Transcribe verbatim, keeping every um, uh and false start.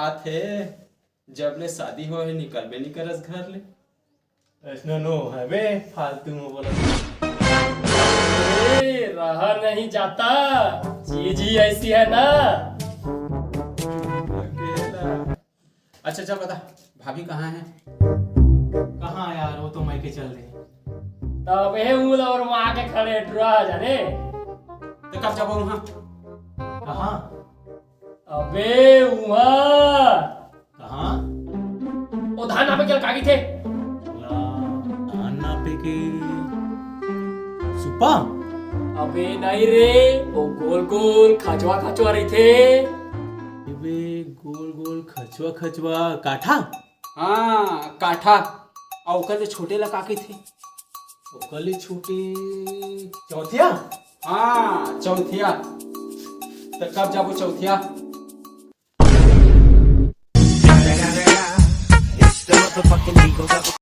बात हे, जब ले शादी होय हे, निकलबे नइ करस घर ले। अइसना नो हवे, फालतू में बोलत। ए, रहा नहीं जाता, चीज ही ऐसी है ना। अच्छा, अच्छा, बता, भाभी कहाँ है? कहाँ यार, वो तो मायके चल दे। तब हे उला और वहाँ के खड़े डरा जाने। तो कब जाबो वहाँ? कहाँ? अबे उहाँ। कहाँ? ओ धान नापे के काकी थे। ला, धान नापे के सुपा? अबे नहीं रे, ओ गोल गोल खचवा खचवा रहिथे। अबे गोल गोल खचवा खचवा काठा? हाँ, काठा। अउ ओकर ले छोटे ला का कहिथे? ओकर ले छोटे चौथिया? हाँ, चौथिया। त कब जाबो चौथिया?